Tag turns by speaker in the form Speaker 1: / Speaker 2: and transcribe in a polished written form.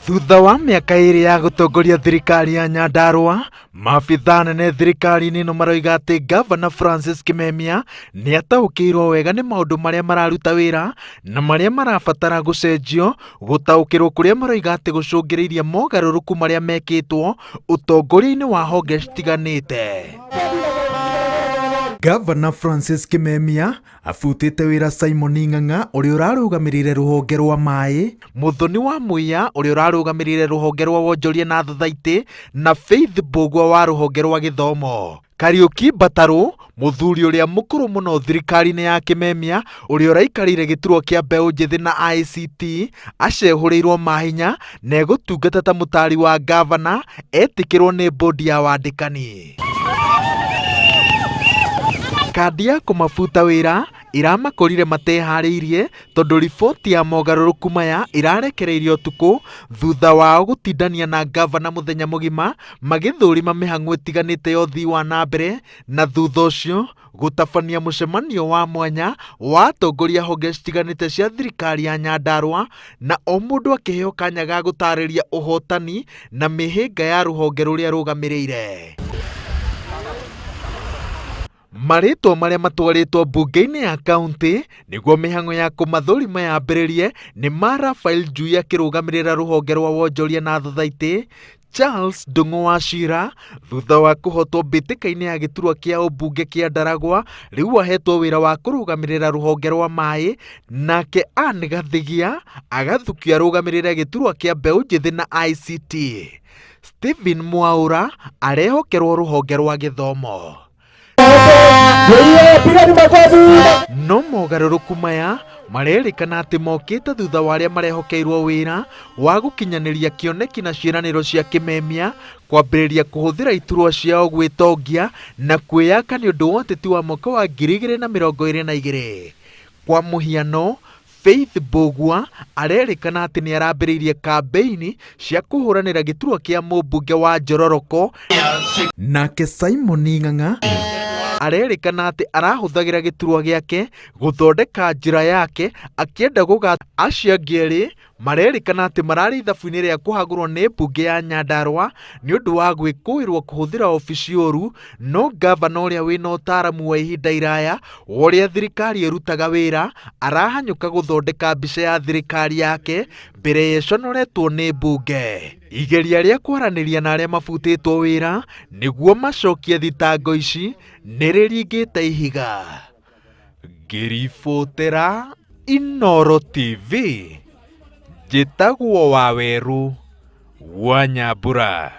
Speaker 1: Thutha wa mĩaka ĩrĩ ya gũtongoria thirikari ya Nyandarua, maabithaa anene thirikari-inĩ ĩno maroiga atĩ Ngavana Francis Kimemia nĩ ataũkĩirwo wega nĩ maũndũ marĩa mararuta wĩra na marĩa marabatara gũcenjio, gũtaũkĩrwo kũrĩa maroiga atĩ gũcũngĩrĩirie mogarũrũku marĩa mekĩtwo ũtongoria-inĩ wa honge citiganĩte. Ngavana Francis Kimemia abutĩte wĩra Simon Ng'ang'a ũrĩa ũrarũgamĩrĩire rũhonge rwa maĩ, Muthoni wa Muia ũrĩa ũrarũgamĩrĩire rũhonge rwa wonjoria na thothaitĩ na Faith Mbũgua wa rũhonge rwa gĩthomo. Kariũki Mbatarũ, mũthuri ũrĩa mũkũrũ mũno thirikari-inĩ ya Kimemia ũrĩa ũraikarĩire gĩturwa kĩa mbeũ njĩthĩ na ICT, acehũrĩirwo mahinya na egũtungata ta mũtaari wa ngavana etĩkĩrwo nĩ bodi ya wandĩkani. Kandi ya kũmabuta wĩra ĩramakorire mateharĩirie tondũ riboti ya mogarũrũku maya ĩrarekereirio ũtukũ thutha wao gũtindania na ngavana mũthenya mũgima magĩthũrima mĩhang'o ĩtiganĩte ya ũthii wa na mbere na thutha ũcio gũtabania mũcemanio wa mwanya wa atongoria honge citiganĩte cia thirikari ya Nyandarua na o mũndũ akĩheo kanya ga gũtarĩria ũhotani na mĩhĩnga ya rũhonge rũrĩa rũgamĩrĩire. Marĩtwa marĩa matwarĩtwo mbunge-inĩ ya kaunti nĩguo mĩhang'o ya kũmathũrima yambĩrĩrie nĩ ma Raphael Njui akĩrũgamĩrĩra rũhonge rwa wonjoria na thothaitĩ, Charles Ndung'u wa Cira thutha wa kũhotwo mbĩtĩka-inĩ ya gĩturwa kĩa ũmbunge kĩa Ndaragwa rĩu ahetwo wĩra wa kũrũgamĩrĩra rũhonge rwa maĩ, nake Anne Gathigia agathukio arũgamĩrĩre gĩturwa kĩa mbeũ njĩthĩ na ICT. Stephen Mwaura arehokerwo rũhonge rwa gĩthomo. No mogarũrũku maya marerĩkana atĩ mokĩte thutha wa arĩa marehokeirwo wĩra wa gũkinyanĩria kĩoneki na ciĩranĩro cia Kimemia kwambĩrĩria kũhũthĩra iturwa ciao gwĩtongia na kwĩyaka nĩ ũndũ wa ũteti wa mwaka wa 2022. Kwa mũhiano, Faith Mbũgua arerĩkana atĩ nĩ arambĩrĩirie kambĩini cia kũhũranĩra gĩturwa kĩa mũmbunge wa Njororoko, nake Simon Ng'ang'a arerĩkana atĩ arahũthagĩra gĩturwa gĩake gũthondeka njĩra yake akĩenda gũga acio angĩ erĩ marerĩkana atĩ mararĩ ithabu-inĩ rĩa kũhagũrwo nĩ mbunge ya Nyandarua nĩ ũndũ wa gwĩkũĩrwo kũhũthĩra obici ũru, no ngavana ũrĩa wĩna ũtaaramu wa ihinda iraya wa ũrĩa thirikari ĩrutaga wĩra arahanyũka gũthondeka mbica ya thirikari yake mbere ya ĩconoretwo nĩ mbunge. Igeria rĩa kwaranĩria na arĩa mabutĩtwo wĩra nĩguo macokie thitango ici nĩ rĩringĩte ihiga. Ngĩribotera Inooro TV, njĩtagwo Wawerũ wa Nyambura.